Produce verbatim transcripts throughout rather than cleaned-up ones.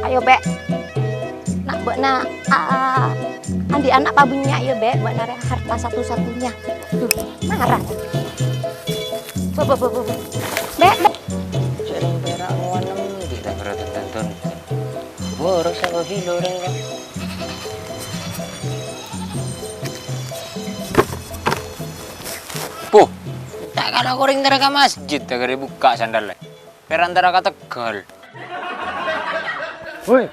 Ayo, Bè'. Na' bâ'na, a-, a-, andi' ana' pabânnya', yâ, Bè'. Bâ'na rèya harta satu-satunya. Duh, mara. Bâ, bâ, bâ, bâ, bâ. Bè', Bè'. Cè' rèng pèra' ngowanem, kita beratan-tantan. Boros apa sih lo rèng, kan? Puh, ta' kala korèng tara ka masjid, ta' kere bukka' sandal. Perantara ka Tegal. Woi.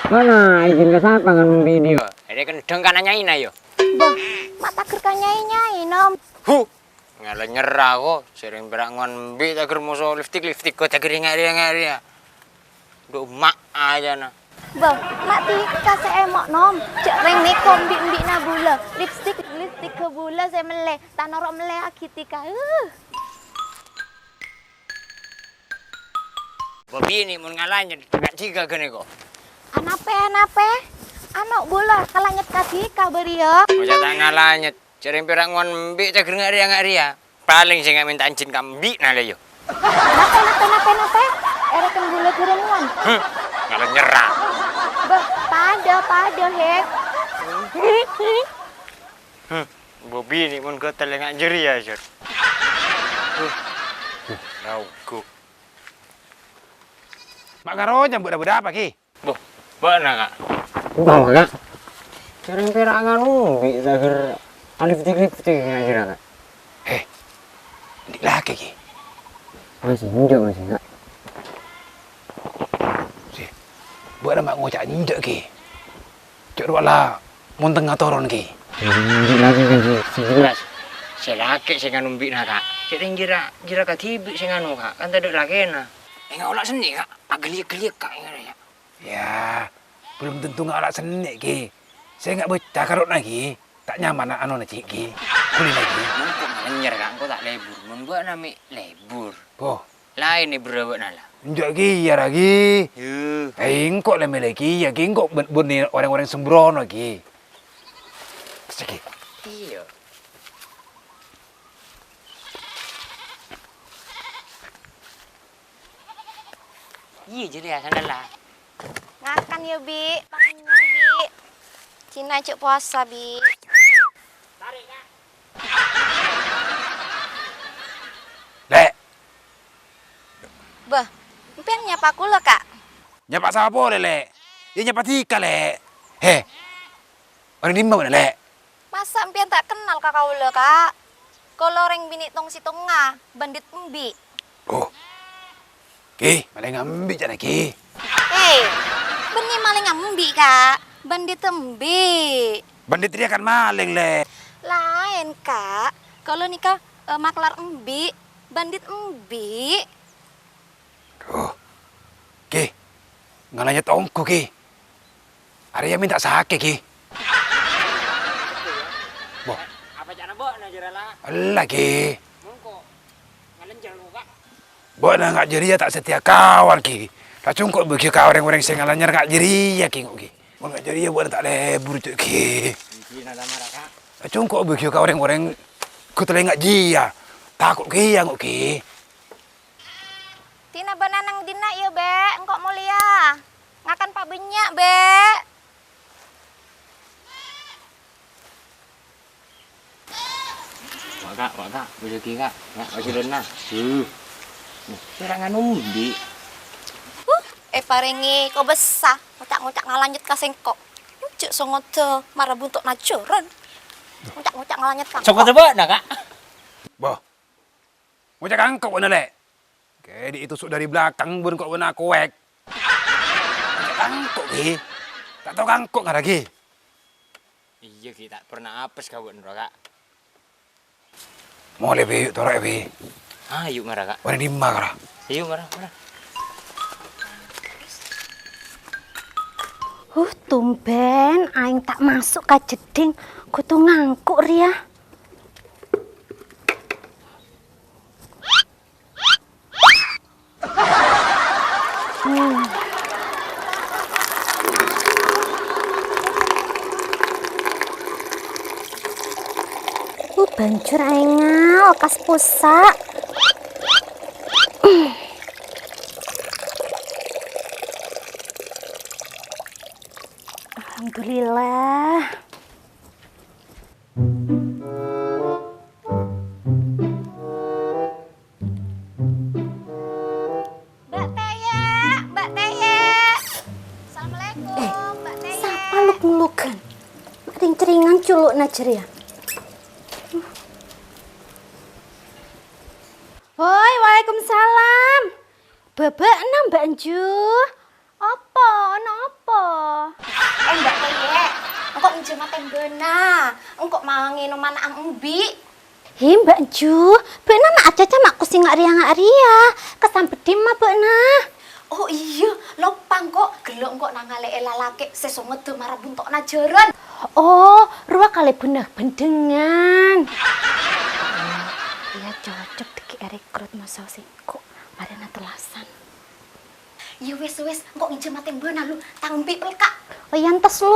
Mana izin ka sapa ngan video? Ere kendheng kana nyaina yo. Bâh, ma' tager ka nyai-nyai, Nom. Hu. Ngala nyerra ko, sèrèng pèra' ngon embi' tager moso lipstik, lipstik ko tager nga' rèya, nga' rèya. Dhu ma' ajana. Bâh, ma' dhika sè èmo', Nom. Jhâ' rèng nèko embi'-embi'na bulâ. Lipstik, lipstik ka bulâ sè mellè. Ta' noro' mellèyaghi dhika. Uh. Bâbinè mon ngalanyet, nga' dhika ghânèko. Anapè, anapè? Ano' bulâ kalanyet ka dhika bâriyâ. Oja ta' ngalanyet. Jhâ' rèng pèra' ngon embi' tager nga' rèya, nga' rèya. Palèng sè nga' mènta anjin ka embi'na la, yo. Napè, napè, napè, napè? Èrèken bulâ ghârâmmowan. Hmm, ngala nyerra. Bâh, padâ, padâ, he. Hmm, bâbinè mon ghâtel nga' jârèya, Jur. Huh, huh, raoghuk. Ma' karo nyambut bâdâ apa, Ki? Bo, bâ'na, Ka'? Bâ, Ka'. Sèrèng pèra' nganu, bi' tager alif dikit-dikit ngajhâr, Ka'. He, andi' lakè, Ki? Masih enjâ', masih, Ka'. Si, bâ'na ma' ngoca' enjâ', Ki. Cè' rowa la mon tengnga toron, Ki. Andi' lakè, Ka', si, si jelas. Sè lakè sè nganu embi'na, Ka'. Cè' rèng jârèya, jârèya kadhibi' sè nganu, Ka'. Kan tadâ' lakèna. Enga' ola' sennè', Ka'. Aghâliyâ-ghâliyâ, Ka', enga' ya. Yâ, belum tentu nga' ola' sennè', Ki. Sènga' bâca karo'na, Ki. Ta' nyaman anona, Ci', Ki. Kulina, Ki. Engko' ngalènyer, Ka', engko' ta' lebur. Mon bâ'na mè' lebur. Boh. Laèn è bârâ bâ'na, la. Enjâ' kèya, ra, Ki. Yuh. Engko' la mèlè kèya, Ki. Engko' bân-, bânnè orèng-orèng sembrono, Ki. Pèssè, Ki. Iyâ. Iyâ, jârèya, sandhâlla. Ngakan, yâ, Bi'. Pangenyang, Bi'. Dinah jhâ' powasa, Bi'. Lè'. Bâh, empèyan nyapa kaulâ, Ka'? Nyapa sapa polè, Lè'? Yâ, nyapa dhika, Lè'. Hè. Orèng dimma bâ'na, Lè'? Masa' empèyan ta' kennal ka kaulâ, Ka'? Kaulâ orèng binè' tong-sèttongnga, Bandit Embi'. Oh. Ki, malèngnga embi' ca'na, Ki. He, bânnè malèngnga embi', Ka'. Bandit Embi'. Bandit rèya kan malèng, Lè'. Laèn, Ka'. Kaulâ nèka, eh, maklar embi', Bandit Embi'. Duh. Ki, ngalanyet ongghu, Ki. Arèya mènta sakè', Ki. Boh. Apa ca'na bâ'na, jârèya, la? Ella, Ki. Mongko. Ngalènjer, Ka'. Bâ'na nga' jârèya ta' satèya kawan, Ki. Ta' congko' bâgiyâ ka orèng-orèng sè ngalanyèr nga' jârèya, Ki, ngo', Ki. Mon nga' jârèya bâ'na ta' lebur, Cuk, Ki. Dina la mara, Ka'. Ta' congko' bâgiyâ ka orèng-orèng ghutellè nga' jiyâ. Tako' kèya, ngo', Ki. Dina bâ'na neng dinna', yâ, Bè'. Engko' molèya. Ngakan pabânnya', Bè'. Wa', Ka', wa', Ka'. Bâjâ ghi, Ka'. Ya, bâjâ dâna. Huh. Nih, sèra nganu embi'. Huh, èparèngè kobâsa. Ngoca'-ngoca' ngalanyet ka sèngko'. Jhâ' songodda mara bunto' najuran. Ngoca'-ngoca' ngalanyet ka sèngko'. Songodda bâ'na, Ka'. Boh. Ngoca' ka engko' bâ'na, Lè'. Kèdhi' ètusuk dâri bâlâkang bân ko' bâ'na kowèk. Ngoca' ka engko', Ki. Ta' tao ka engko' ngara, Ki. Iyâ, Ki, ta' pernah apes ka bâ'na, Ka'. Molè, Bi, yu' toro'è, Bi. Ah, yu' mara, Ka'. Orèng dimma, kara? Yu' mara, mara. Huh, tumbhân aèng ta' maso' ka jeddhing, kodhu ngangku' rèya. Hmm. Uh, banjur aèngnga, lekas pusa'. Hmm. Alhamdulillah. Mbak Teye, Mbak Teye. Assalamualaikum, Mbak Teye. Sapa luk-ngelugan? Ring-ceringan culu'na jârèya. Woi, waalaikumsalam. Bâbâ'na, Mbak Enju. Apa? Ana apa? Eh, Mbak Teye, engko' ngènjhâm atèmbhâna. Engko' ma-, ngènomana embi'. Hi, Mbak Enju, bâ'na ma' acaca ma' kosè nga' rèya-nga' rèya. Kèsan bheddhi ma' bâ'na. Oh iyâ, loppa engko'. Ghellâ' engko' nangalè'è lalakè' sè songedda mara bunto'na jhârân. Oh, rowa kalè bâ'na bhândhengan. Iyâ, cocok dhâggi' èrekrut moso sèngko'. Marèna tellasan. Iyâ wis, wis, engko' ngènjhâm atèmbhâna lu, tang embi' pelka'. Oh, iyâ, entes lu.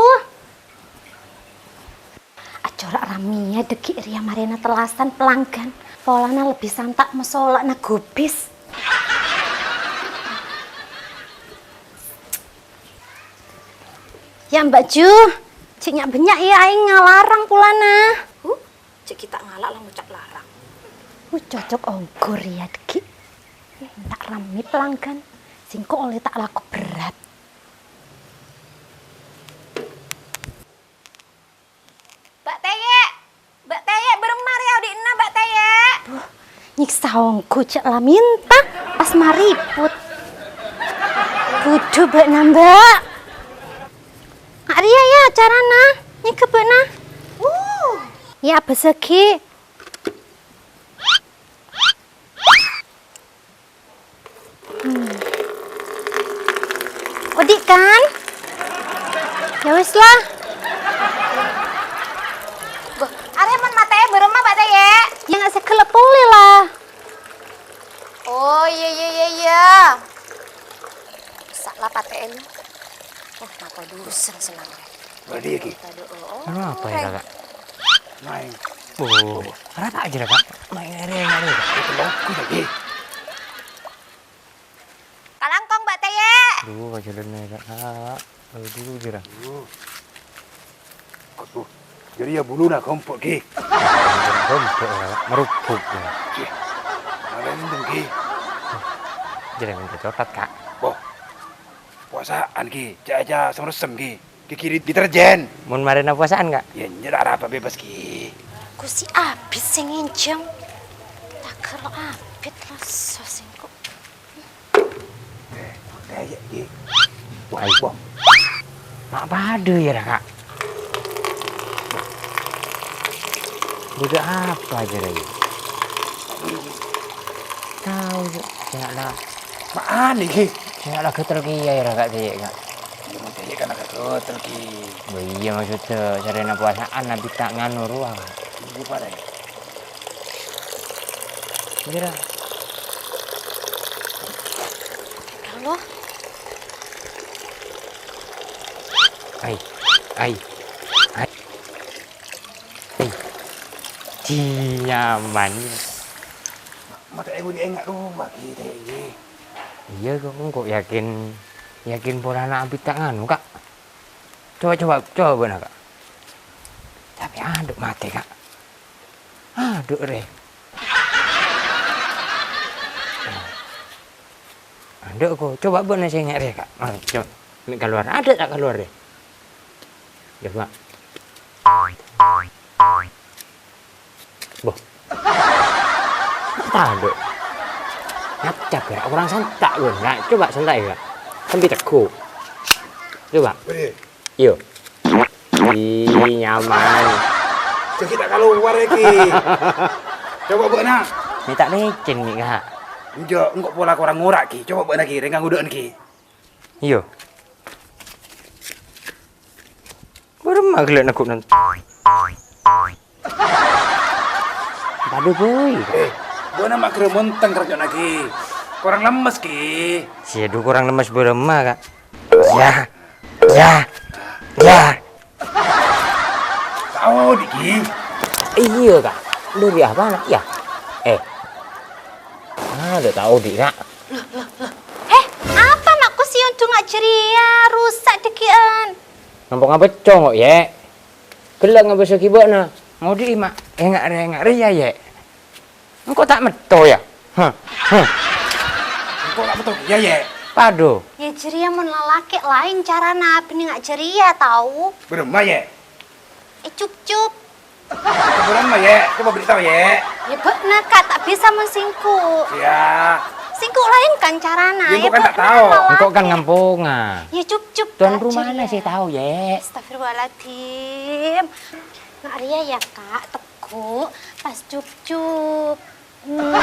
Acorra' rammèya dhâggi' rèya marèna tellasan pelanggan. Polana lebbi santa' mosola'na gubis. Yâ, Mbak Ju, jhâ' nya'-bânnya' yâ, aèng ngalarang polana. Huh? Jhâ' ghi' ta' ngala' la ngoca' larang. Wah, cocok ongghu rèya dhâggi'. Enta' rammè pelanggan. Sèngko' ollè ta' lako berrâ'. Mbak Teye! Mbak Teye, bârâmma rèya odi'na, Mbak Teye? Duh, nyèksa ongghu jhâ' la mènta, pas mariput. Budhu bâ'na, Mbak. Nga' rèya yâ carana, nyèghâ bâ'na. Uh. Yâ, abâssaghi. Hmm. Odi' kan? Yâ wis la. Bâh, arèya mon matè'è bârâmma, Mbak Teye? Yâ nga' sè ghellâ' polè la. Oh, iyâ, iyâ, iyâ, iyâ. Sa' la patè'è lu. Oh, napa dusen sè la. Bâdâ yâ, Ki? Anu apa yâ, Kak? Maèn. Oh, rata aja, Kak. Maèn rè, maèn rè. Itu logo yâ, Ki. Kalangkong, Mbak Teye. Duh, kajalan yâ, Kak. Aduh, jârâ. Duh. Aduh, jârèya buluna kompo', Ki. Kompo', Kak. Marubuk, Kak. Cih, malendeng, Ki. Jârèya minta cotat, Kak. Boh. Puasaan, Ki. Jâ-, jâ sèng ressem, Ki. Ki, ki deterjen. Mon marèna puasaan, Kak? Yâ, enjâ' ta' arapa bebas, Ki. Ku si abit sè ngènjhâm. Taghâr lo' abit la sos sèngko'. Eh, eh, yâ, Ki. Wah, wah. Ma' padâ yâ, Kak? Bâdâ apa jârèya? Tao, yâ. Jâ' la. Ma'an iki? Sè la ghâtel kèya, yâ, Kak, Dèk, Kak. Yâ, mon Dèk kan la ghâtel, Ki. Lho, iyâ, maksudnya, sarèna puasaan, abit ta' nganu rowa. Iyâ, Pak, Dèk. Iyâ, Ra. Halo? Ai, ai, ai. Ai. Di nyaman. Matè'è budi enga' rowa, Ki, Dèk, Ki. Iyâ, kok engko' yakin, yakin polana abit ta' nganu, Kak. Coba, coba, coba bâ'na, Kak. Tapè adhu' matè, Kak. Adhu' rè. Adhu', ko. Coba bâ'na sè ngèrè, Kak. Ah, coba. Mè' kalowar. Adhu' ta' kalowar rè. Coba. Boh. Tadâ'. Ngacap, yâ, kurang santa', Bun. Nah, coba santa', yâ. Sambi teggu'. Coba. Wih. Iyo. Ih, nyaman. Jâ' ghi' ta' kalowar iki. Coba bâ'na. Mè' ta' lècèng, mè', Kak. Enjâ', engko' pola korang ngora', Ki. Coba bâ'na, Ki, rèng kanggo dhâ'en, Ki. Iyo. Bârâmma ghellâ' neggu'na? Padâ bhâi. Eh, bâ'na ma' ghârâ montèng kerja'na, Ki. Korang lemmes, Ki. Sè adu korang lemmes bârâmma, Kak? Yâ. Yâ. Yâ. Tao, Diki. Iyâ, Kak. Dâri apana, yâ? Eh. Ah, dâ' tao, Dik, Kak. Heh, apa ma' kosiyon dunga' jârèya? Rusak dhâggi'ân. Nampongnga becco' ko', Yè'. Ghellâ' ngabâsaghi bâ'na. Ngodhi'i, Ma'. Enga' rè, enga' rèya, Yè'. Engko' ta' metto, yâ? Hah? Hah? Engko' ta' metto kèya, Yè'. Padâ. Yâ, jârèya mon lalakè' laèn carana, bânnè nga' jârèya, tao. Bârâmma, Yè'? Ècupcup. Bârâmma, Yè'? Coba beritahu, Yè'. Yâ, bâ'na, Ka', ta' bisa mon sèngko'. Yâ. Sèngko' laèn kan carana. Yâ, yâ, engko' kan ta' bâ'na tao. Lalakè'. Engko' kan ngampongnga. Yâ, cupcup. Tuan rumahna sè tao, Yè'. Astagfirullahaladzim. Nga' rèya, yâ, Ka', tegghu', pas cupcup. Hmm.